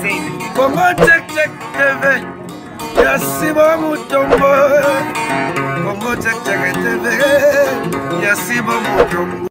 Congo Check Check TV ya Sibo Mutombo. Congo Check Check TV ya Sibo Mutombo.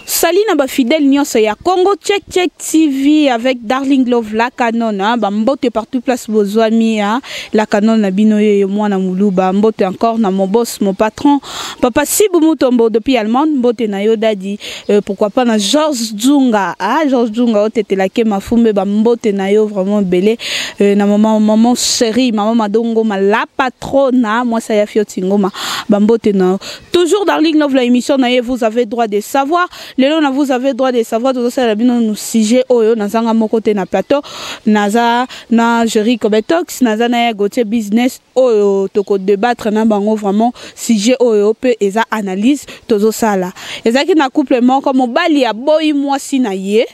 Salut na ba fidèle nyonso ya Congo Check Check TV avec Darling Love la canon hein, ba mbote partout place bozwami hein, la canon na bino yeyo mwana muluba mbote encore na mon boss mon patron papa Sibu Mutombo depuis Allemagne mbote na yo daddy pourquoi pas na Georges Dzunga ah Georges Dzunga otetelake mafumbe ba mbote na yo vraiment belé na maman maman chérie maman Madongo ma la patrona moi ça ya fioti ngoma ba mbote na toujours Darling Love la émission na ye vous avez droit de savoir lelo na vous avez droit de savoir tozosala bino no sujet oyo nazanga moko te na plateau naza na Jerry Kobetox naza na ya Gauthier Business oyo toko débattre na bango vraiment sujet oyo pe eza analyse tozosala ezalaki na couple moko mobali aboyi mwasi na ye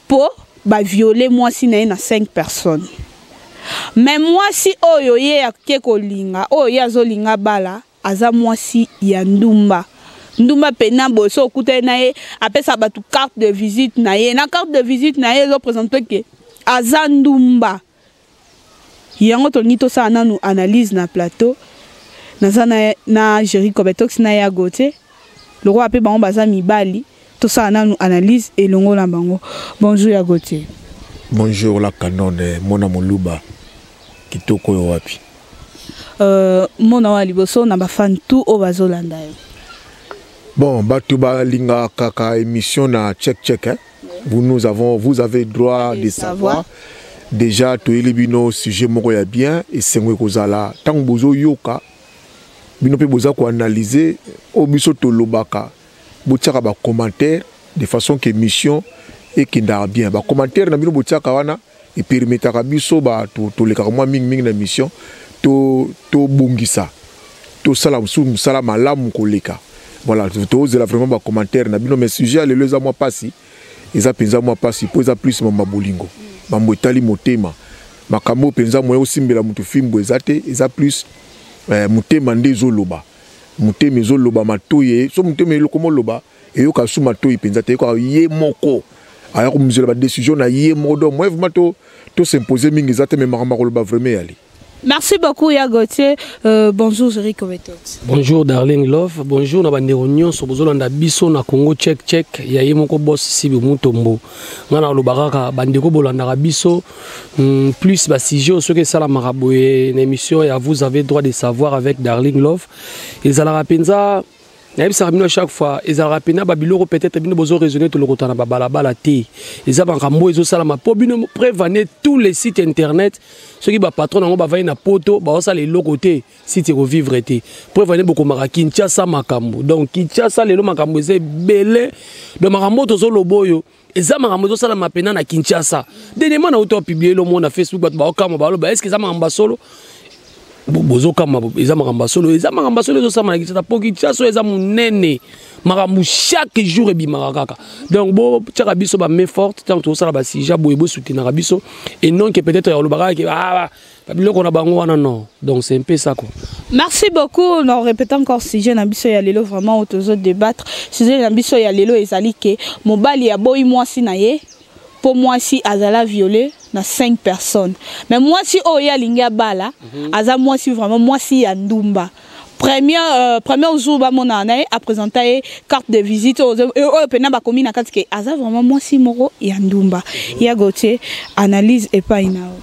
po ba violer mwasi na ye na 5 personnes mais mwasi oyo ye ake kolinga oyo ye azolinga bala aza mwasi ya ndumba ndumba pena boye so okutani na ye apesa bato carte de visite na ye na carte de visite na ye ezopresente ke aza ndumba yango tolingi tosala nanu analyse na plateau naza na Jerry Kobetox na ya Gauthier lokola mpe bango baza mibali tosala nanu analyse elongo na bango. Bonjour ya Gauthier. Bonjour la canone mona moluba kitoko yo wapi? Mona wa liboso na ba fan tout oyo bazolanda yo. Bon, bato balingaka kaka émission na check check hein. Vous nous avons, vous avez droit de savoir. Déjà toyeli bino sujet moko ya bien esengo ekozala ntango bozoyoka bino mpe boza koanalyse oyo biso tolobaka, botiaka bacommentaire de façon que émission ekendaka bien. Bacommentaire na bino botiaka wana epermetaka biso bato tolekaka mwa mingimingi na émission tobongisa tosala mosusu mosala malamu koleka. Voilà, tozela vraiment bacommentaire na bino. Mais sujet ya lelo eza mwa pasi, eza mpenza mwa pasi mpo eza plus mamba bolingo, mambo etali motema, makambo oyo mpenza moye osimbela motu fimbo eza te, eza plus motema nde ezoloba, motema ezoloba matoyi so motema eloko moloba eyoka su matoyi mpenza te, eyokaka ye moko aya komizela badécision na ye moko. Donc moi vraiment to tos'impose mingi eza te, mais makambo akoloba vraiment eyali. Merci beaucoup Ya Gauthier. Bonjour Jerry Kobetox. Bonjour Darling Love. Bonjour na bandeko nyonso bozolanda biso na Congo Check Check ya ye moko boss Sibi Mutombo. Nga na lobaka kaka bandeko bolandaka biso plus ba sujet soki esalamaka boye na émission ya vous avez droit de savoir avec Darling Love. Ezalaka mpenza nayebisaka bino chaque fois, ezalaka mpena babiloko peut-être bino bozo raisonner tolokota na babalabala te, eza makambo ezosalama mpo bino prévenez tous les sites internet soki bapatron yango bavandi na poto baosala eloko te, site ekovivre te. Prévenez bokomaka Kinshasa makambo, donc Kinshasa lelo makambo eza ebele, donc makambo oyo tozoloba oyo eza makambo ezosalama mpena na Kinshasa. Dernièrement nauta opublie lomo na Facebook, bato baokamwa baloba est ce que eza makambo ya solo? Bozokama eza makambo ya solo, eza makambo ya solo ezosalama na Kinshasa mpo Kinshasa oyo eza monene, makambo chaque jour ebimaka kaka. Donc botiaka biso ba main forte ntango tozosala basija boye, bosoutenaka biso et non que peut-être ya kolobaka kaka ah, babiloko na bango wana, non. Donc c'est un peu ça quoi. Merci beaucoup. On répète encore sujet na biso ya lelo vraiment tozo débattre. Sujet na biso ya lelo ezali ke mobali aboyi mwasi na ye po mwasi azala violé na 5 personnes. Mais mwasi oyo ye alingi abala aza mwasi vraiment mwasi ya ndumba. Premier jour bamona na ye aprésenta ye carte de visite oyo oyo mpena bakomi na kati ke aza vraiment mwasi moko ya ndumba. Ya Gauthier, analyse epai na yo.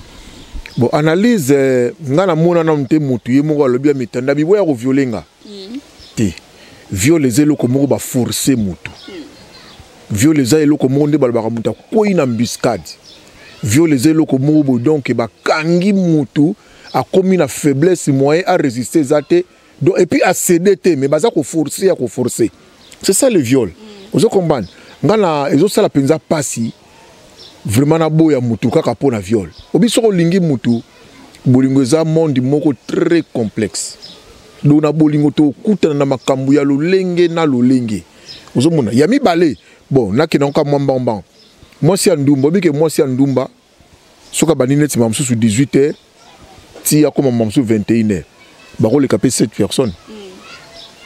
Bon, analyse nga namona nanu te motu ye moko alobi ya mitanda biboya koviole nga te. Viol eza eloko moko baforce motu. Viol eza eloko moko nde balobaka moto akwei na embuscade. Viol eza eloko moko boye, donc bakangi motu akomi na faiblesse, moyen a résister eza te, donc et puis acéder te, mais baza koforce ya koforce, c'est ça le viol. Ozo comprendre nga na ezosala mpenza pasi vraiment naboya mutu kaka mpo na viol. Obi soki olingi mutu, bolingo eza monde moko très complexe, donc na bolingo tokutana na makambo ya lolenge na lolenge. Ozomona ya mibale, bon, nakenda nka mwa mbangmbang. Mwasi ya ndumba, obike mwasi ya ndumba soki abandi neti ma mosusu 18 heures ti akóma ma mosusu 21 heures, bakoleka mpe 7 personnes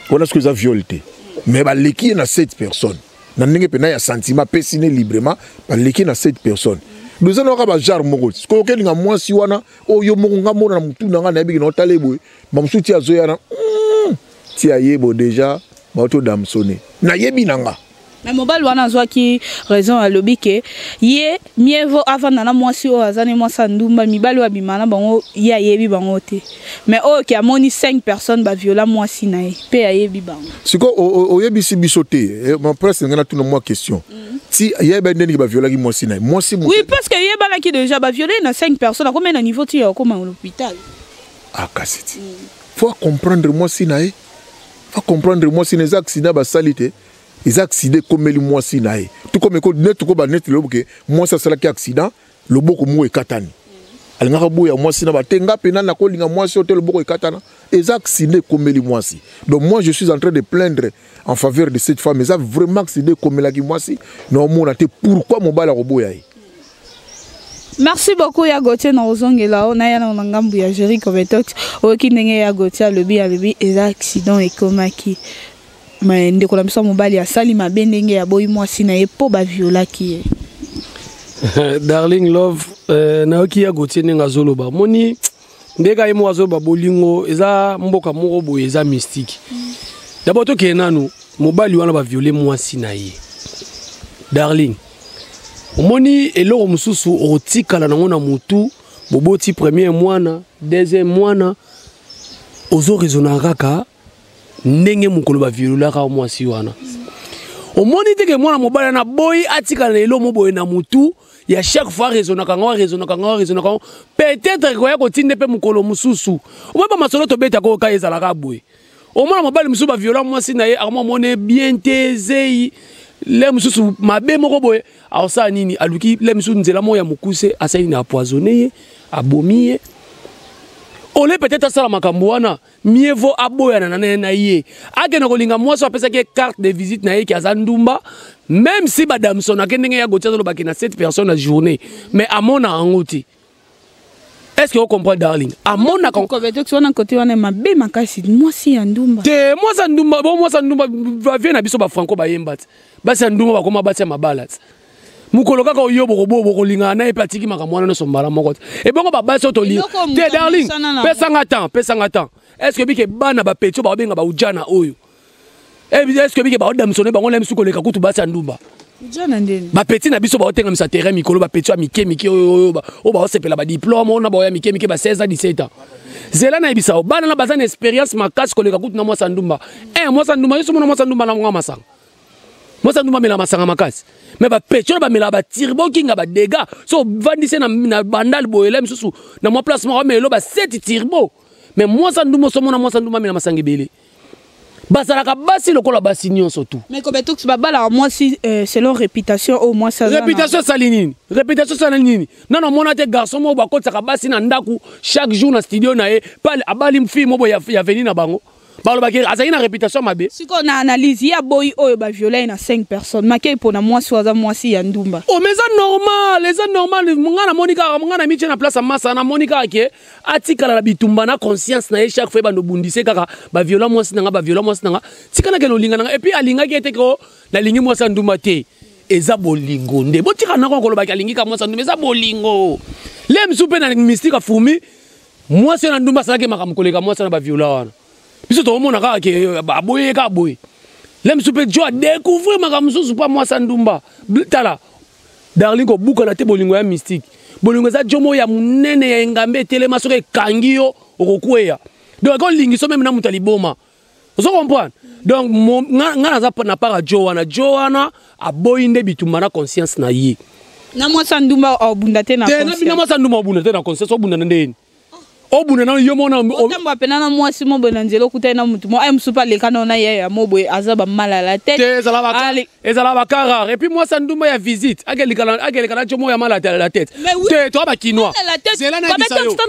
wana. Soki eza viol te, mais baleki ye na 7 personnes. Na ndenge mpena ya sentiment apesi ne librement, baleki na 7 personnes. Eza na kaka bagenre moko. Sikoyo okelinga mwasi wana oyo moko nga mona na motu na nga, nayebiki na otala boye, bamosusu ti azoya na ti ayebo déjà bauti odamsone, nayebi na nga. Mais mobali wana azwaki raison, alobi ke ye mieux vaut avanda na mwasi oyo aza ne mwasi ya ndumba. Mibali oyo abima na bango, ye ayebi bango te, mais oyo ke amoni 5 personnes baviola mwasi na ye mpe ayebi bango. Sikoyo oyebisi biso te, ma presse, ngai natuna mwa question: ti yeba ndenge baviolaki mwasi na ye, mwasi? Oui, parce que yebanaki déjà baviole na 5 personnes, akomi na niveau ti ya okoma na l'hôpital. Ah, kasi ti faut comprendre mwasi na ye, faut comprendre mwasi na eza accident basali te, eza accident ekomeli mwasi na ye. Tukomi neti koba neti lobo ke mwasi asalaki accident, loboko moko ekatani, alingaka boya mwasi na bate, nga mpena nakolinga mwasi oyo te, loboko ekatana, eza accident ekomeli mwasi. Donc moi, je suis en train de plaindre en faveur de cette femme. Eza vraiment accident ekomelaki mwasi, na omona te pourquoi mobali akoboya ye. Merci beaucoup ya Gautier. Na ozongela o naya na ngambu ya Jerry Cobetox. Oyoki ndenge ya Gautier alobi, alobi eza accident ekomaki, mais ndeko na biso mobali asali mabe ndenge aboyi mwasi na ye mpo baviolaki ye. Darling Love, nayoki ya Gautier ndenge azoloba. Moni ndenge ye moko azoloba, bolingo eza mboka moko boye, eza mystique. D'abord tokende nanu, mobali wana baviole mwasi na ye. Darling, omoni eloko mosusu okotikala nango na motu, boboti premier mwana, deuxième mwana, ozoraisonnaka kaka ndenge mokolo baviololaka mwasi wana. Omoni te ke mwana mobali wana boyi atikala na eloko mo boye na motu ya chaque fois raisonnaka ngo, raisonnaka ngo, raisonnaka ngo, peut-être koya kotinda mpe mokolo mosusu. Omoni bamasolo tobetaka oyo ka ezalaka boye. Omona mobali mosusu baviola mwasi na ye, akoma omona bien te, zei le mosusu mabe moko boye, akosala nini? Aluki le mosusu nzela moko ya mokuse, asali nini? Apoisonne ye, abomi ye. Ole peut-être asala makambo wana, mieux vaut aboyana na ye na ye, akende kolinga mwasi oyo apesaki ye carte de visite na ye ki aza ndumba. Même si badamsonake ndenge ya Gautier azolobaki na 7 personnes na journée, mais amona yango te. Est-ce que ocomprend, Darling? Amonaka. Cobetox wana, kote wana mabe makasi, mwasi ya ndumba. Te, mwasi ya ndumba bo, mwasi ya ndumba bavie na biso bafranco bayemba te. Basi ya ndumba bakoma basi ya mabala te. Mokolo kaka oyo bokobo bokolingana na ye mpe atiki makambo wana nyonso mbala moko te. Ebongo babasi oyo tolinga te. Darling, pesanga temps, pesanga temps. Est ce que bike bana bapeti oyo baobenga baujana oyo, est ce que bike baodamisone bango na misu koleka kutu basi ya ndumba? Bapeti na biso baotengamisa terrain mikolo, bapeti ya mike mike oyo baosepela badiplôme oyo na baoya mike mike ba 16 ans, 17 ans. Zela nayebisa yo, bana na baza na expérience makasi koleka kutu na mwasi ya ndumba. Mwasi ya ndumba, yo so mona mwasi ya ndumba na mwa masanga, mwasi ya ndumba amela masanga makasi, mais bapeti oyo bamelaka baturbo kinga badega. So ovandisi na, na bandal boye, misusu na mwa place moko, amela ba 7 turbo. Mais mwasi ya ndumba, osomona mwasi ya ndumba amela masanga ebele, bazalaka basi lokola basi nyonso tu. Mais Cobetox, babalaka mwasi selon réputation oyo mwasi. Réputation esali nini? Réputation esali nini? Nano omona te garçon moko bakotisaka basi na ndako chaque jour na studio na ye, abali fille moko ya veni na bango, balobaki azalaki na réputation mabe? Sikoyo na analyse ye, aboyi oyo baviola ye na 5 personnes, makei mpona mwasi oyo aza mwasi ya ndumba. Oh, mais eza normal, eza normal. Nga namoni kaka, nga na mitie na place ya masa, namoni kaka ke atikala na bitumba na conscience na ye. Chaque fois ebanda obundise kaka: baviola mwasi na nga, baviola mwasi na nga, tika nakende olinga na nga. Et puis alingaki ete ko nalingi mwasi ya ndumba te, eza bolingo nde botika nako kolobaki alingi ka mwasi ya ndumba, eza bolingo. Le mosusu mpe na mystique afumi mwasi na ndumba asalaki makambo koleka mwasi na baviola wana. Biso tokomona kaka ke aboye kaka boye. Le mosusu mpe jo adécouvrir makambo mosusu mpa mwasi ya ndumba. Tala Darling, kobukana te, bolingo ya mystique. Bolingo eza jo moko ya monene ya engambe etelema, soki ekangi yo okokweya. Donc ekolingi so même na moto ya liboma, ozo comprendre? Donc nga naza na part ya jo wana. Jo wana aboyi nde bitumba na conscience na ye. Na mwasi ya ndumba obunda te na Na mwasi ya ndumba obunda te na conscience, obunda na ndeni? Obunda na yo mona. Otambola pena na mwasi mo boye na nzela, okutani na motu mo aye mosusu mpe aleka nao na ye ya mo boye, aza bamala la tête. Te, ezala baka rare. Et puis mwasi ya ndumba ya visite akeleka na jo moko ya mal à la tête te. Toa bakinois.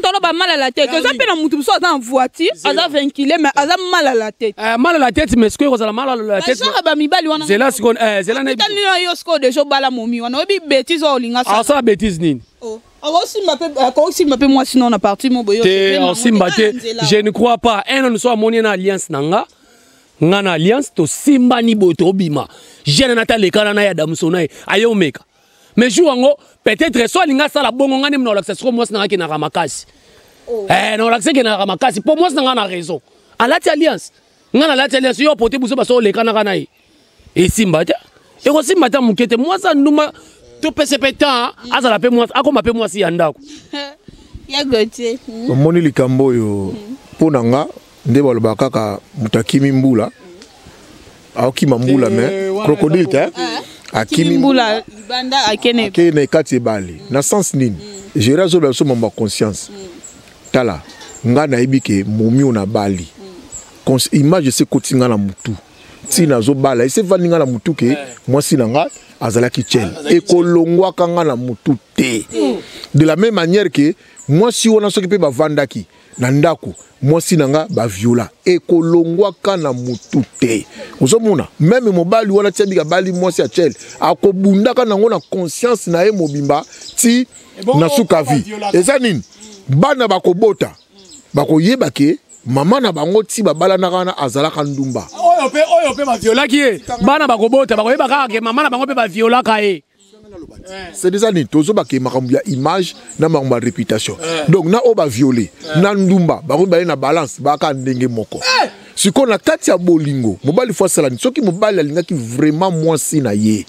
Tolo bamal à la tête eza mpe na motu mosusu aza en voiture, aza véhiculé, mais aza mal à la tête. Mal à la tête, mais sikoyo kozala mal à la tête. Bajara bamibali wana. Zela sikoyo, zela. Na yo sikoyo déjà obala momi wana, oyebi bétise oyo olinga. Asala bétise nini? Akosimba mpe, akosimba mpe mwasi no na parti mo boye. Te, osimba te, je ne crois pas. Un homme so amoni na alliance na nga. Nga na alliance tosimbani boye tobima. Jeune na talekana na ya damso na ye aye omeka. Mais jour yango peut-être so alinga asala bongo nga nde mna olakisa siko mwasi na nga akendaka makasi. Oh. Eh, na olakisa ekendaka makasi mpo mwasi na nga na raison. Alati alliance. Nga nalati alliance yo pote buso baso olekanaka na ye. Esimba te. Ekosimba ata moke te. Mwasi anduma topese mpe temps azala mpe mwasi akoma mpe mwasi ya ndako. Ya Gauthier. Omoni likambo oyo mpo na nga nde balobaka kaka moto akimi mbula aokima mbula me crocodile te akimi mbula libanda akene na kati ebale na sens nini? Géri azoloba biso mambo ya conscience. Tala, nga nayebi ke momi oyo nabali, image esi ekoti nga na mutu ntina azobala, esi evandi nga na mutu ke mwasi na nga azalaki tiele, ekolongwaka nga na mutu te. De la même manière ke mwasi wana soki mpe bavandaki na ndako, mwasi na nga baviola, ekolongwaka na mutu te. Ozomona meme mobali wana tia bika bali mwasi ya tiele, akobundaka nango na conscience na ye mobimba ti na suka vie. Eza nini? Bana bakobota bakoyeba ke mama na bango ti babalanaka wana azalaka ndumba. Oyo mpe baviolaki ye, bana bakobota bakoyeba kaka ke mama na bango mpe baviolaka ye. C'est déjà nini tozobaka makambo ya image na makambo ya réputation. Donc na oyo baviole na ndumba, bango baye na balance baka ndenge moko. Sikoyo na kati ya bolingo, mobali fo asala nini? Soki mobali alingaki vraiment mwasi na ye,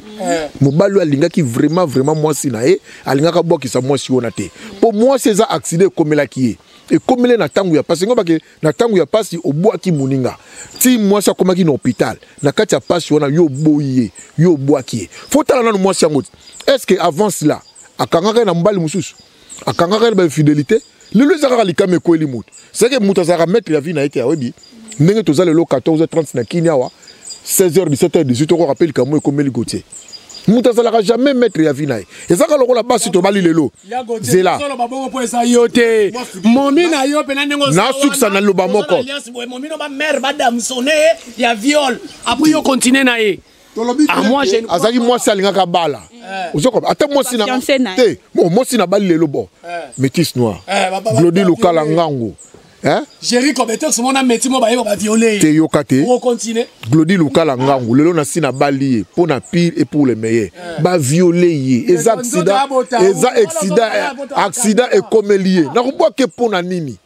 mobali oyo alingaki vraiment vraiment mwasi na ye, alingaka abwakisa mwasi wana te, mpo mwasi eza accident ekomelaki ye, ekomeli na ntango ya pasi. Ngo bake na ntango ya pasi obwaki moninga ti mwasi akomaki na hôpital, na kati ya pasi wana yo oboyi ye, yo obwaki ye. Fo tala nanu mwasi yango, est-ce que avant cela akangaka ye na mobali mosusu, akangaka ye na bainfidélité? Lelo eza kaka likama ekweli moto, c'est que moto azalaka maître ya vie na ye te. Ayebi ndenge toza lelo 14h30 na kini awa, 16h, 17h, 18h okorape likambo ekomeli Gauthier. Moto azalaka jamais maître ya vie na ye. Ezaka lokola basi tobali lelo, zela yo te momi na yo mpe na ndenge nasukisa na loba moko. Momi no bamare badamsone ya viol, apres yo continue na ye. Azalaki mwasi alingaka bala, ozokoba ata mwasi na te. Bon, mwasi na bali lelo, bon, métis noir, Glodi Lokala ngango. Jerry Kobetex mona meti mo bayeba ba violer. Te yoka te. Glodi Lukala ngango lelo na si na bali ye pour na pire et pour le meilleur. Ba violer ye eza accident, eza accident, accident ekomeli ye. Na kobwake pour na nini?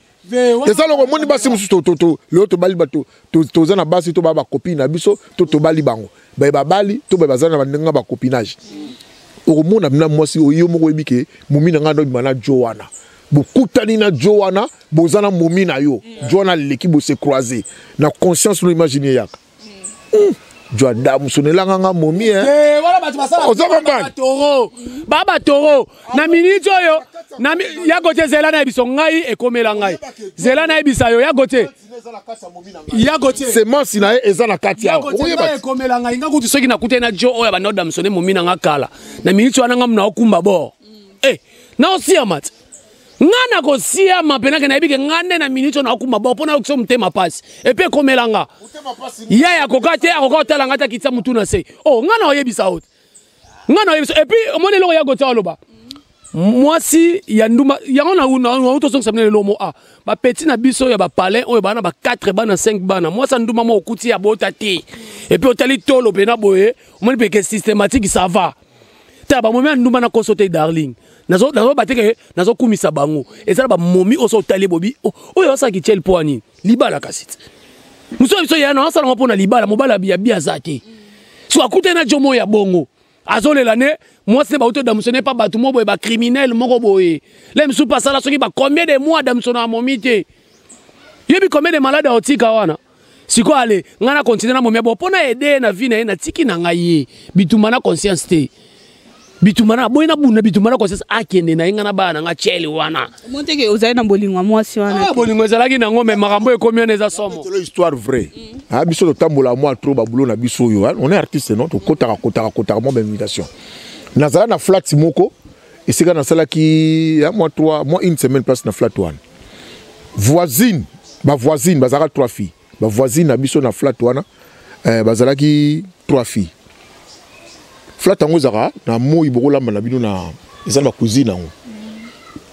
Eza loko moni basi mosusu to lelo tobali bato, toza na basi to ba bacopine na biso, to tobali bango baye babali to baye baza na bandenge bacopinage. Okomona bina mwasi oyo yo moko oyebi ke momi na ngai ndobima na jo wana, bokutani na jo wana, boza na momi na yo, jo wana aleki, bose croise na conscience no, imagine eyaka jo adamu sonelanga nga momi. Wana bato basala oza comprendre? Toro ba batoro na minute oyo ya Gauthier, zela na yebiso ngai ekomela ngai, zela na yebisa yo ya Gauthier, ya Gauthier. Semence na ye eza na kati awa. Okoyeba ekomela ngai, nga kutu soki nakutani na jo oyo abanda odamsone momi na nga kala, na minute wana nga muna okumba bord eh naosiama te, nga nakosiama mpenake nayebi ke nga nde na minute oyo naokumba bord mpo nayokisa motema pasi. Epuis ekomela nga ye akoka te, akoka kotala nga te, akitisa motu na se o nga na oyebisa yo te, nga na oyebisa. Epuis omoni eloko ya Gauthier aloba, mwasi ya ndumba yango na tozongisa bino lelo mo a bapeti na biso ya bapalin oyo bana ba 4 bana 5 bana, mwasi ya ndumba moko okuti ya bota te, epuis otali tolo mpena boye, omoni mpe ke systématique ça va. Tala bamomi ya ndumba na koso te, darling, nazoba te ke nazokumisa bango. Eza na bamomi oyo so otali bobi oyo asalaki tiele mpo anini libala, kasi te mosu ya biso ya na asalango mpo na libala, mobali ya bi aza te. So akutani na jo moko ya bongo, azolela ne mwasi ne bauti odamisone pa bato moko boye, bacriminel moko boye le mosusu mpe asala soki ba combien de mois adamisona ya momi te, yebi combien de malade aotika wana. Sikoyo ale ngai na continue na momi ya bo mpo na aide ye na vie na ye, natiki na ngai ye bitumba na conscience te, bitumba na boye nabunda bitumba na conscience, akende na ye, ngai na bana na ngai tiele wana. Omoni te ke ozali na bolingo ya mwasi wana? Ah, bolingo ezalaki nango, me makambo ekomi wana eza somo. Tolo histoire vraie. Ah, biso totambola mwa trop babulo na biso oyo, on est artiste non, tokotaka kotaka kotaka mwa bainvitation. Nazala na flat moko esika nasalaki ya mwa 3 mwa une semaine place na flat wana. Voisine, bavoisine bazalaka trois filles, bavoisine na biso na flat wana, bazalaki trois filles. Flat yango ezalaka na moi, bokolamba na bino na eza na bacuisine yango,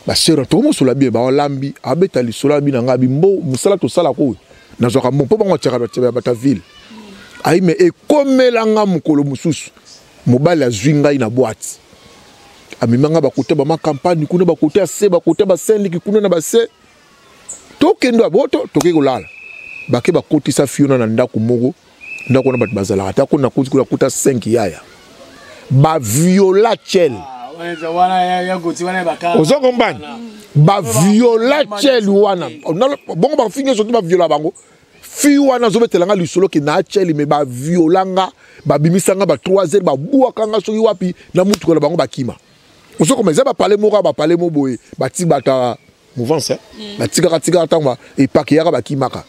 basœur tokomosola bien, baolambi, abeta lisolo abi na ngai abi mbo mosala tosalaka oyo nazwaka mbongo mpo bango batiaka bata ville. Ayi me ekomela nga mokolo mosusu mobali azwi ngai na boîte, amema nga bakota bama campagne kuna, bakota ya se, bakota basenliki kuna na base, tokende boto toke kolala. Bake bakotisa fiona na ndako moko, ndako wana bato bazalaka te. Akona kuti kuna kuta 5 yaya baviola chel. Ozo comprendre? Baviola chel wana bongo, bafi nyonso te baviola bango. Fi wana azobetela nga lisolo ke na chel me baviola nga, babimisa nga ba 3 heures, babwaka nga soki wapi na mutuka na bango, bakima. Ozokoma eza bapale moko, bapale mo boye, bati bato mouvance, batikaka tikaka ntango epake yaka, bakimaka.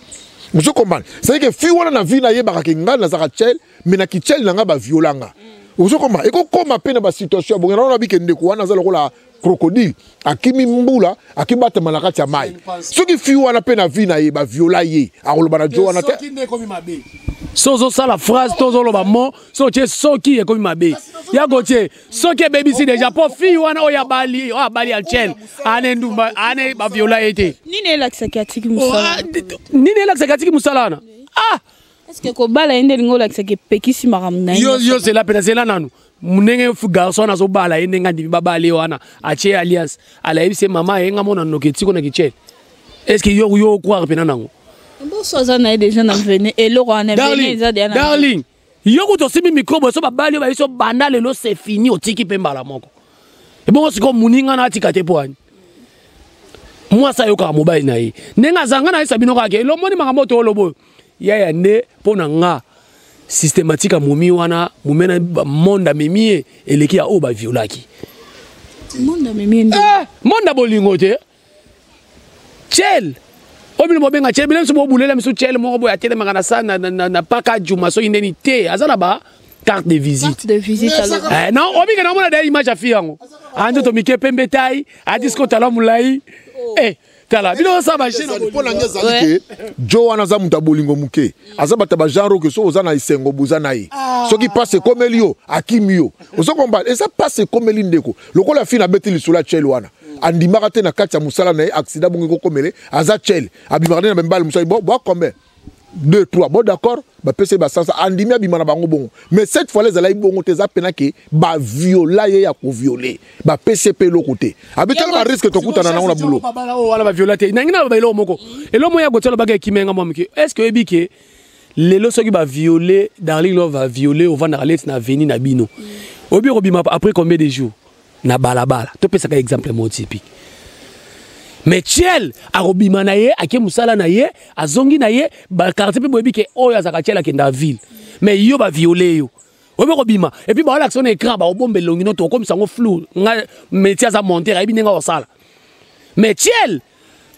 Ozo comprendre? C'est que fi wana na vie nayebaka ke ngai nazalaka chel, mais na kichel na ngai baviola nga. Ozo comprendre? Ekokoma mpe na basituation ya bongo na bike. Ndeko wana aza lokola crocodile akimi mbula, akibatama na kati ya mai. Soki fi wana mpe na vie na ye baviola ye, akoloba na jo wana te. So ozosala phrase to ozoloba mo so otie, soki ekomi mabe ya kotie, soki ebebisi déjà, mpo fille wana oyo abali, oyo abali ya chel ane ndumba ane baviola ye te. Nini elakisaki atiki mosala? Nini elakisaki atiki mosala wana? Ah! Est-ce que kobala ye nde elingi olakisaki epekisi makambo na ye? Yo zela mpe zela nanu ndenge garçon wana azobala ye, ndenge andimi babala ye wana, atie alliance, alayebisi ye mama ye nga mona noki etiko na kichel. Est ce que yo ocroire mpena nango? Boso aza na ye déjà na vene eloko wana vene eza deja na Darling, yo kutu osimbi micro boye, so babali yo bayebi so banda lelo, c'est fini, otiki mpe mbala moko. Ebongo sikoyo moninga na atika te mpo ani mwasi ayokaka mobali na ye ndenge azanga na yesa bino kaka ke elomoni makambo oyo tooloba oyo yaya nde mpo na nga systématique amomi wana momi na monde amemi ye eleki ya oyo baviolaki. Monde amemi ye nde? Eh, monde ya bolingo te. Chel oyo bino bobenga chel, bino biso bobulela miso chel moko boye atelemaka na sa na paka juma soki ndeni te, aza na ba carte de visite. Carte de visite alors. Eh, non, obike na mona da image ya fille yango anzoto mike, pembe, tai adisko, tala molai. Eh, tala bino osala bajeune. Mpo na ngai ezali ke jo wana aza moto ya bolingo moke, aza bato ya bagenre oke soki oza na esengo boza na ye, soki mpasi ekomeli yo akimi yo. Ozo comprendre? Eza mpasi ekomeli ndeko lokola fille nabeti lisolo ya chel wana, andimaka te na kati ya mosala na ye accident bongo ekokomele. Aza chel, abimaka nde na bamibali mosala bo bo combien? 2 3, bon d'accord, bapesi ye basansa, andimi abima na bango bongo. Mais cette fois là ezalaki bongo te, eza pena ke baviola ye ya koviole, bapesi ye mpe eloko te. Abetala barisque tokutana nango na bulo. Babala oyo wana baviola te, nangi na baba eloko moko, eloko moko ya kotia lobaka ekimenga mwa moke. Est ce que oyebi ke lelo soki baviole Darling Love, aviole, ovandaka leti na avenue na bino, oyebi kobima après combien de jours na balabala? Topesaka exemple moko typique. Mais tiel akobima na ye, ake mosala na ye, azongi na ye baquartier mpe boyebi ke oyo azalaka tiel, akenda ville. Mais yo baviole yo, oyebi kobima, et puis baolakisa na écran, baobomba elongi no, tokomisa yango flou. Nga métier aza montere, ayebi ndenge akosala. Mais tiel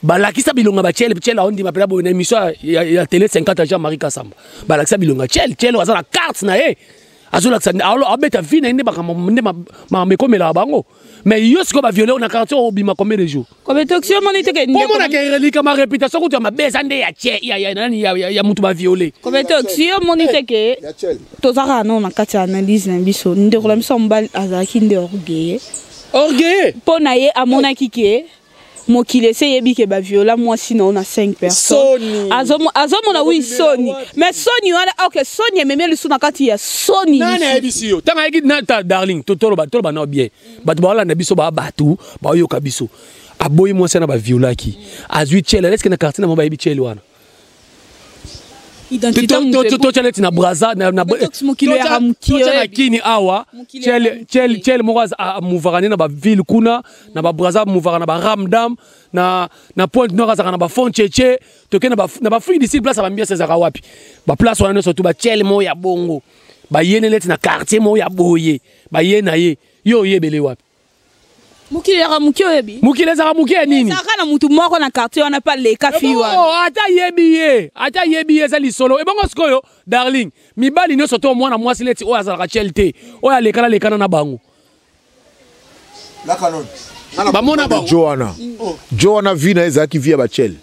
balakisa bilonga batiel, tiel aondima mpena boye na émission ya télé 50 ya Jean Marie Kasamba, balakisa bilonga tiel. Tiel aza na carte na ye, azolakisa, abeta vie na ye nde makambo nde makambo ekomelaka bango. Mais yo sikoyo baviole na quartier, obima combien de jours? Kobetoxi omoni te ke omonaka elikama réputation kutu ya mabe eza nde ya tie nani ya mutu baviole. Kobetoxi omoni te ke toza kaka nano na kati ya analyse na biso. Ndeko na biso ya mobali azalaki nde orgueilleux. Orgueilleux. Mpo na ye amonaki ke mokili esi eyebi ke baviola mwasi na yo na 5 personnes. Azomona wi soni, mais soni wana, ok, soni ememi lisu na kati ya soni. Nani ayebisi yo ntango ayeki ta Darling? Toloba nao bien, bato baolanda biso, baa bato baoyoka biso. Aboyi mwasi wana baviolaki, azwi chele. Eske na quartier na mo bayebi chele wana? Totya neti na Braza, totya na Kini awa, chele moko amouvaka nde na baville kuna, na babraza, amouvaka na baramdam, na Pointe Noire, azalaka na bafond cheche. Toke na baafrique du Sud, place ya bambiasi ezalaka wapi? Baplace wana nyonso tu bachele moko ya bongo bayene neti na quartier moko ya boye, baye na ye, yo oyebele wapi? Mokili ezalaka moke, oyebi. Mokili ezalaka moke ya nini? Ezalaka na mutu moko na quartier wana mpe aleka fi wana. Ata yebi ye, ata yebi ye, eza lisolo. Ebongo sikoyo Darling, mibali nyonso to mwana mwasi neti oyo azalaka tiel te, oyo alekana lekana na bango bamona bango. Jo wana, jo wana vie na ye ezalaki vie ya bachele.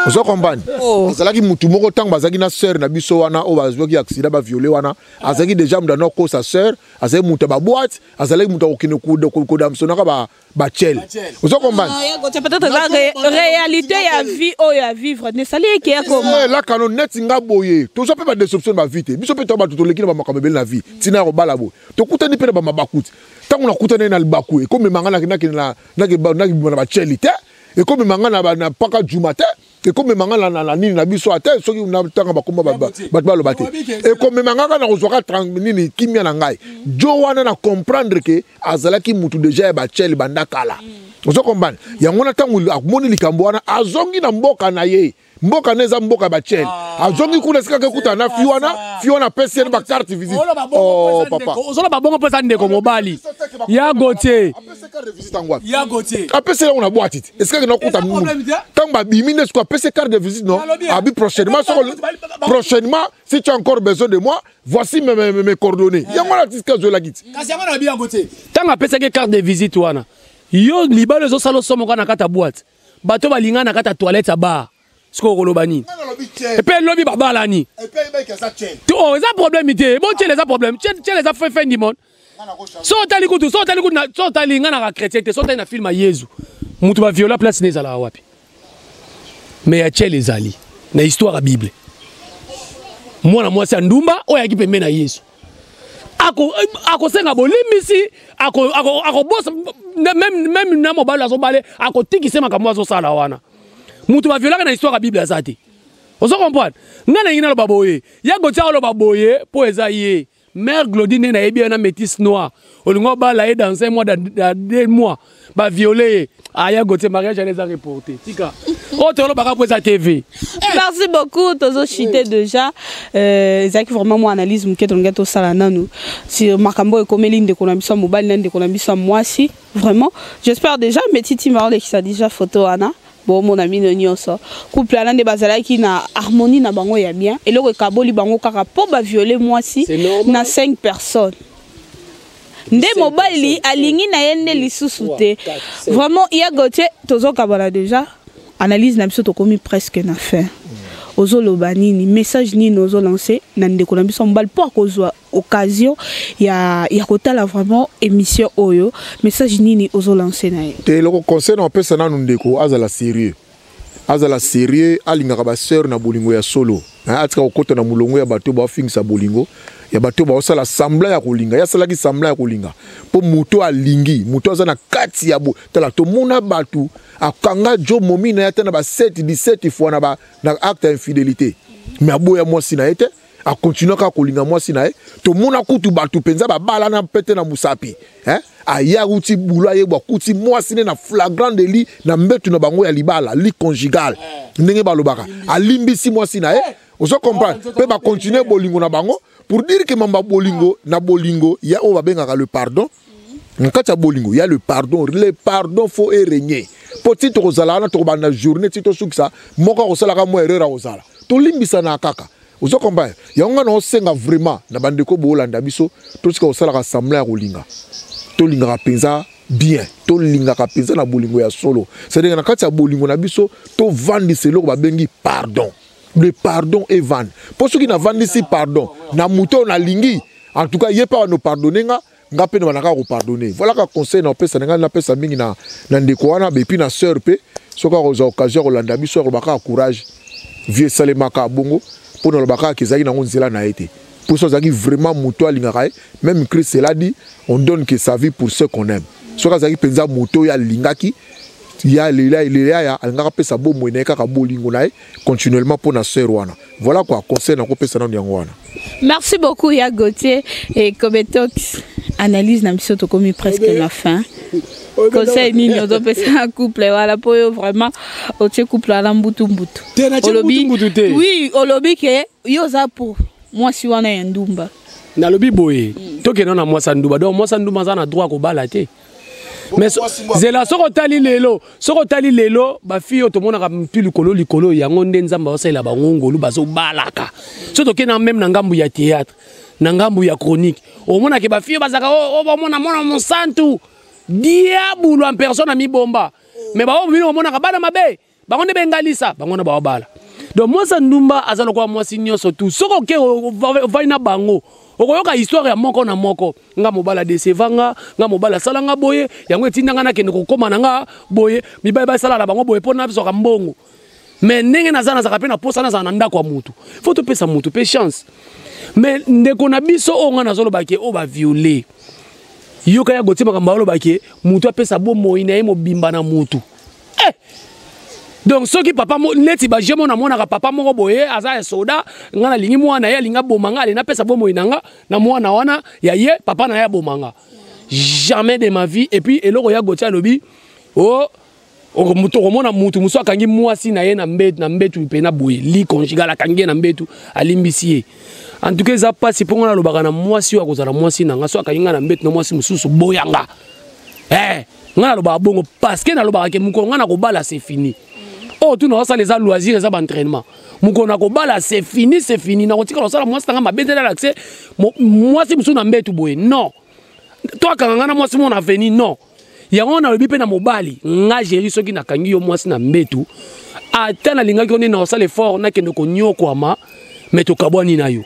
Ozo comprendre? Oh. Azalaki mutu moko ntango bazalaki na sœur na biso wana oyo bazwaki accident, baviole wana, azalaki déjà mutu anokosa sœur, azalaki mutu ya baboite, azalaki mutu akokende kodamsonaka bachele. Ozo comprendre? Ah, ya Gauthier, peut-être eza réalité ya vie oyo ya vivre nesali eke ya koma. Eh, lakano neti nga boye tozwa mpe badeception na bavie te. Biso mpe to bato toleki na bamakambo ebele na vie, ntina ya kobala boye tokutani mpe na bamabaku te. Ntango nakutani na libaku, ekomema nga nakebima na bacheli te, ekomema nga na paka juma te, ekomema nga na nini na biso ate soki natanga bakoma bato baloba te, ekomema nga kaka na kozwaka nini kimia na ngai. Jo wana na comprendre ke azalaki mutu deja ya bacheli banda kala. Ozo comprendre? Yango na ntango amoni likambo wana, azongi na mboka na ye. Mboka na eza mboka ya bacheli. Azongi kuna esika kekutana na fi wana, fi wana apesi ye bacarte visite. Oh papa, ozoloba bongo mpo eza ndeko mobali ya Gauthier. Apesi carte de visite yango wapi? Ya Gauthier apesi yango na boîte te, esika kende okuta ntango babimi nde siko apesi carte de visite. Non, abi prochainement, soko prochainement, si tu as encore besoin de moi, voici mes coordonnées. Yango wana tisika azwelaki ti. Kasi yango na bi ya Gauthier, ntango apesaki carte de visite wana, yo libala ezosala osomo kaka na kati ya boîte, bato balinga na kati ya toilette ya bar, sikoyo okoloba nini? Epe elobi babalani. Oh, eza problème te. Bo tiele eza problème, tiele eza fin du monde. So otali kutu, so otali kutu, so otali nga naka chrétien te, so otali na film ya Yezu, mutu baviola, place ne ezalaka wapi? Mais ya tiele ezali na histoire ya Bible, mwana mwasi ya ndumba oyo ayaki pembeni na Yesu, akosenga bolimbisi, akobosa même na mobali azobale, akotikisa makambo azosala wana. Mutu baviolaka na histoire ya Bible aza te. Ozo comprendre? Nga nalingi naloba boye, ya Gauthier aloba boye mpo eza ye mère Glodie nde nayebi ye na métis noir, olingi obala ye dans un mois, dans 2 mois baviole ye. Aya Gauthier, mariage wana eza reporté, tika oyo tolobaka mpo eza TV. Merci beaucoup, tozochite déjà. Ezalaki vraiment mwa analyse moke tolingi tosala nanu sur makambo oyo ekomeli ndeko na biso ya mobali na ndeko na biso ya mwasi. Vraiment, j'espère déjà metiti maolekisa déjà photo wana, bomona bino nyonso couple wana nde bazalaki na harmonie na bango ya bien. Eloko ekaboli bango kaka mpo baviole mwasi na 5 personnes, nde mobali alingi na ye nde lisusu te. Vraiment, ya Gauthier, tozokabana déjà analyse na biso, tokomi presque na fin. Ozoloba nini? Message nini ozolance na ndeko na biso mobali mpo akozwa occasion ya kotala vraiment émission oyo? Message nini ozolance na ye? Te, eloko conseil na opesa nanu ndeko, azala sérieux, azala sérieux, alingaka basœur na bolingo ya solo. Atika kokɔta na molongo ya bato baofingisa bolingo ya bato baosala semblant ya kolinga. Ye asalaki semblant ya kolinga mpo moto alingi moto aza na kati ya bo. Tala, tomona bato akanga jo momi na ye ata na ba 7 17 fois na acte ya infidélité, mais aboya mwasi na ye te, akontinue kaka kolinga mwasi na ye. Tomona kutu bato mpenza babalana mpe te na mosapi, eh? Aya auti bulo, ayebwa akuti mwasi ne na flagrant délit na mbetu na bango ya libala, lit conjugal ndenge balobaka, alimbisi mwasi na ye. Ozo comprendre? Mpe bakontinue bolingo na bango. Pour dire que mamba bolingo na bolingo ya oyo babengaka le pardon, na kati ya bolingo ya le pardon, le pardon faut erégner, mpo ti tokozala wana, tokobanda journée ti tosukisa, moko akosalaka mwa erreur, akozala tolimbisana kaka. Ozo comprendre? Yango nga na osenga vraiment na bandeko boolanda biso, totika kosalaka semblant ya kolinga. Tolingaka mpenza bien, tolingaka mpenza na bolingo ya solo, c'est-à-dire na kati ya bolingo na biso tovandisa eloko babengi pardon. Le pardon evande, mpo soki navandisi pardon na moto oyo nalingi, en tout cas ye mpe abando pardonne nga, nga mpe na bandaka kopardonne. Voilà ka conseil na opesa na ngai, napesa mingi na ndeko wana epuis na sœur mpe. Soki akozwa occasion ya kolanda biso, akolobaka kaka courage, vie esalemaka bongo. Mpo na olobaka kaka ezalaki nango nzela na ye te, mpo so azalaki vraiment moto alingaka ye. Même Christ l'a dit, on donne que sa vie pour ceux qu'on aime. Soki azalaki mpenza moto oyo alingaki ya lela ya alingaka apesa bomoi na ye kaka bolingo na ye continuellement mpo na sœur wana. Voilà quoi, conseil nakopesa nano yango wana. Merci beaucoup ya Gauthier et Kobetox. Analyse na biso tokomi presque na fin. Conseil nini ozopesa couple wana? Mpo oyo vraiment otie couple wana mbutu mbutu. Te, natie Olobi- mbutu mbutu te. Oui, olobi ke yo oza pour mwasi wana ya ndumba. Nalobi boye, tokende na mwasi ya ndumba. Donc mwasi ya ndumba aza na droit ya kobala te. Mais zela, soki otali lelo bafille oyo tomonaka mpi likolo likolo, yango nde Nzambe aosalela bango ngolu, bazobalaka. So tokende na même na ngambu ya théâtre, na ngambu ya chronique, omonake bafille oyo bazalaka oyo bamona mwana mosantu, diabulu en personne amibomba. Mais baoyo bino omonaka bana mabe. Bango nde bengalisa, bango na baobala. Donc mwasi ya ndumba aza lokola mwasi nyonso tu. Soki oke ovandi na bango, okoyoka histoire ya moko na moko. Nga mobali adeseva nga, nga mobali asala nga boye, yango etinda nga nakende kokóma na nga boye, mibali basala na bango boye mpo nazwaka mbongo. Mais ndenge naza, nazalaka mpe na posa nazala na ndako ya mutu. Faut topesa mutu mpe chance. Mais ndeko na biso oyo nga nazoloba ke oyo baviole, yoka ya Gautier makambo aloba ke mutu apesa bomoi na ye mobimba na mutu. Eh! Donc soki papa neti ba jemo namonaka papa moko boye aza ya soda, nga nalingi mwana ye alingi aboma nga, ale napesa bomoi na nga na mwana wana ya ye, papa na ye aboma nga. Jamais de ma vie. Et puis eloko ya Gautier alobi, oh, okomona mutu mosusu akangi mwasi na ye na mbetu, na mbetu mpe na boye lit conjugal, akangi ye na mbetu, alimbisi ye. En tout cas eza mpasi mpo nga nalobaka na mwasi oyo akozala mwasi na nga, so akangi nga na mbetu na mwasi mosusu, boyanga. Eh, nga nalobaka bongo parce que nalobaka ke mokolo nga nakobala c'est fini. Oyo tu naosala eza loisir, eza baentraînement. Mokolo nakobala c'est fini, c'est fini. Nakotikala kosala mwasi na nga mabe te, nalakise mwasi mosusu na mbetu boye, non. To akanga nga na mwasi moko na avenue, non. Yango nalobi mpe na mobali nga Géri, soki nakangi yo mwasi na mbetu, ata nalingaki yo nde naosala effort nakende konyokwama, me tokabwani na yo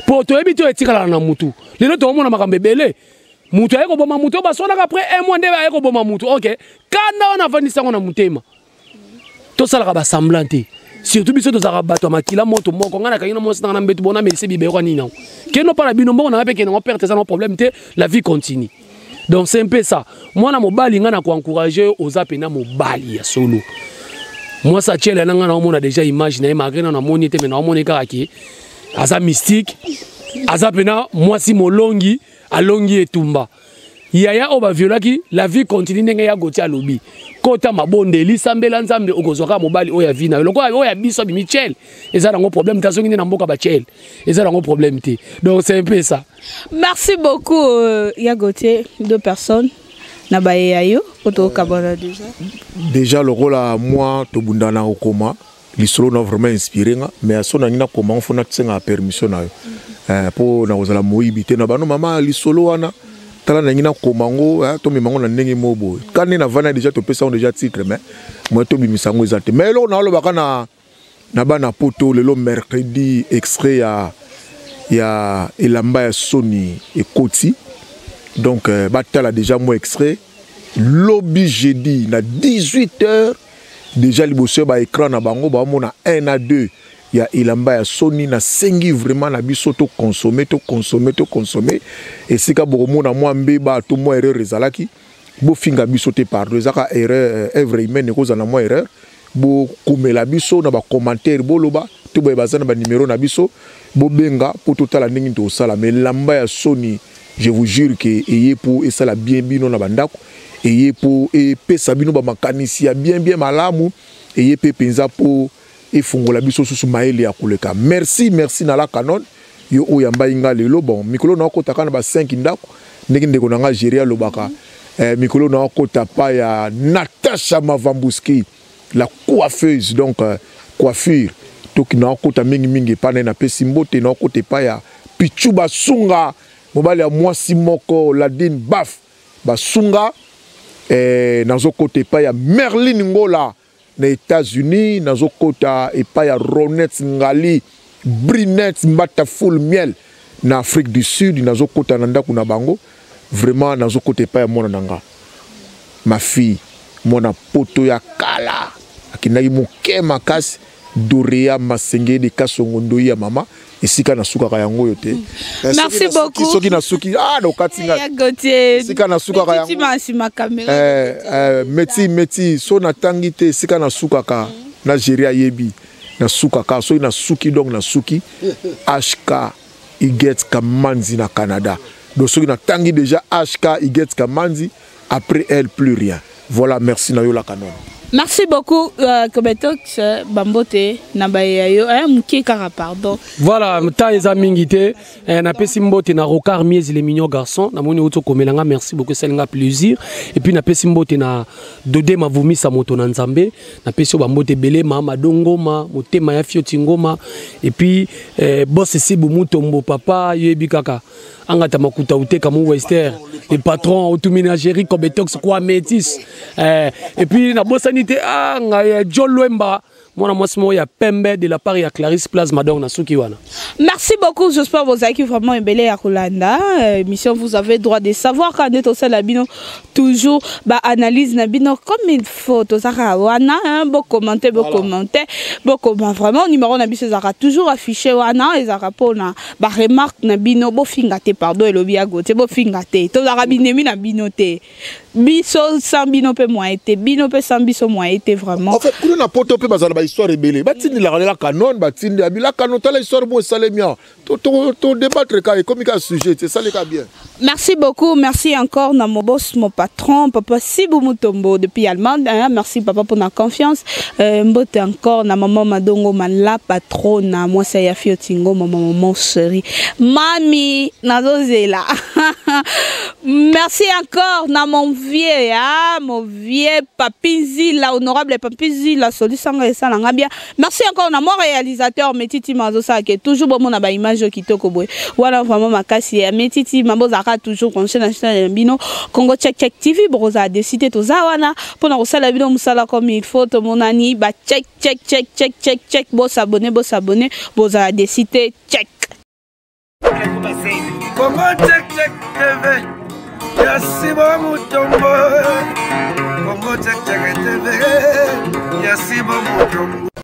mpo toyebi te oyo etikalaka na mutu. Lelo tokomona makambo ebele, mutu aye koboma mutu oyo baswanaka après un mois nde aye koboma mutu. Ok, kanda wana avandisi yango na motema. Tosalaka basemblant te, surtout biso tozalaka bato ya makila moto moko. Ngai nakangi na mwasi nanga na mbetu, bona melise bibero nini yango kendo mpa na bino mbongo nanga mpe kende yango perte, eza na problème te, la vie continue. Donc c'est un peu ça. Mwana mobali, ngai na koencourage yo, oza mpena mobali ya solo. Mwasi atiela na ngai, naomona déjà image na ye, malgré na namoni te, mais naomoni kaka ke aza mystique, aza mpena mwasi molongi, alongi etumba. Yaya oyo baviolaki, la vie continue. Ndenge ya Gautier alobi, kota mabondeli, sambela Nzambe, okozwa kaka mobali oyo ya vie na yo. Lokola oyo ya biso abimi tiel, eza nango problème te. Azongi nde na mboka batiel, eza nango problème te. Donc c'est un peu ça. Merci beaucoup, ya Gautier, deux personnes na baye yo po tokabwana déjà. Déjà lokola moi tobunda na kokoma lisolo na vraiment inspiré nga, mais so nangi nakoma ngo, fo nasenga permission na yo mpo nakozala moyibi te na bano mama lisolo wana. Tala, nangi nakoma ngo, tomema ngo na ndenge moko boye. Ka nde navanda déjà, topesa ngo déjà titre, mais moi tobimisa yango eza te. Mais eloko naolobaka na bana poto, lelo mercredi extrait ya Elamba ya Soni ekoti. Donc batala déjà mo extrait. Lobi jeudi na 18 heures déjà, liboso ya baécran na bango, baomona 1 à 2 ya Elamba ya Soni. Nasengi vraiment na biso toconsommer, toconsommer, toconsommer. Esika bokomona mwa mbeba to mwa erreur ezalaki, bofinga biso te, pardon. Ezaka erreur, œuvre humaine, ekozala na mwa erreur. Bokomela biso na bacommentaire, boloba to boye, baza na banimero na biso, bobenga mpo totala ndenge tokosala. Mais Elamba ya Soni, je vous jure ke eye mpo esala bien bino na bandako, eye mpo epesa bino bamakanisi ya bien bien malamu, eye mpe mpenza mpo efungola biso susu mayele ya koleka. Merci, merci na la canon yo oyo yambai nga lelo. Bon, mikolo na okota kaka na ba 5 ndako, ndenge ndeko na nga Géri alobaka, mikolo na okota pa ya Natasha Mavambuski, la coiffeuse, donc coiffure toki na okota mingimingi epai na ye. Napesi mbote na okota epai ya Pichu Basunga, mobali ya mwasi moko Ladine Baf Basunga. Nazokota epai ya Merline Ngola na États-Unis, nazokota epai ya Ronet Ngali, Brinet Mbata Full Miel na Afrique du Sud. Nazokota na ndako na bango vraiment. Nazokota epai ya mwana na nga, ma fille, mwana poto ya kala, akendaki moke makasi, Dorea Masenge de Kasongo Ndoi ya mama. Esika nasukaka yango oyo te. Merci beaucoup. Soki nasuki, ah, nokati nga. Esika nasukaka yango meti meti so natangi te. Esika nasukaka na Géri ayebi nasukaka. Soki nasuki, donc nasuki. HK Iget Kamanzi na Canada. Donc soki natangi déjà HK Iget Kamanzi, après elle plus rien. Voilà, merci na yo la canon. Merci beaucoup, Kobetox Bambote na baye yo muke kaka, pardon. Voilà, temps eza mingi te. Napesi mbote na Rocard Miezi, les mignons garçons. Namoni oto komelanga, merci beaucoup, esalinga plaisir. Et puis napesi mbote na Dode Mavumisa, moto na Nzambe. Napesi yo bambote ebele, mama Dongoma, motema ya Fioti Ngoma. Et puis boss Sibu Mutombo, papa yoyebi kaka angata makuta uteka mu wester, le patron otumina Géri Kobetox kwa métis. Et puis nabosani. Nabosani te, ah, ngai eh, Jo Lwemba, mwana mwasi moko ya pembe de la part ya Clarisse Plasma, donc nasuki wana. Merci beaucoup, j'espère vous avez vraiment ebele ya kolanda émission. Vous avez droit de savoir quand nde tosala bino toujours ba analyse na bino comme il faut. Tozaka wana, hein, bo commenter, bo commenter, bo koma vraiment. Numéro na biso ezalaka toujours affiché wana, ezalaka mpona ba remarque na bino. Bofinga te, pardon, elobi ya gote, bofinga te, tozalaka binemi na bino te. Biso sans bino mpe moyen te, bino mpe sans biso moyen te, vraiment. En fait, kuna na poto mpe bazala ba histoire ebele, batindelaka lela canon, batindi abila canon, tala histoire mo esalemi awa, to débattre ka ekomi ka sujet te, esali ka bien. Merci beaucoup, merci encore na mon boss, mon patron, papa Sibou Mutombo depuis Allemagne, hein. Merci papa pour la confiance. Mbote encore na maman Madongo man la patronne, na moi ça ya fiotingo, maman, maman chérie. Mami nazozela. Merci encore na mon vieux, hein, mon vieux Papi Zila, honorable Papi Zila, solisanga esalanga bien. Merci encore na mon réalisateur Metiti Mazosa qui est toujours bon na ba image kitoko boye. Voilà, vraiment makasi ya Metiti Mabozaka, toujours branché na chaîne ya bino Congo Check Check TV. Boza décider, toza wana pona kosala bino musala comme il faut. Tomonani ba check check check check check check, bo s'abonner, bo s'abonner, boza décider, check. Congo Check Check TV ya Sibo Mutombo, Congo Check Check TV ya Sibo Mutombo.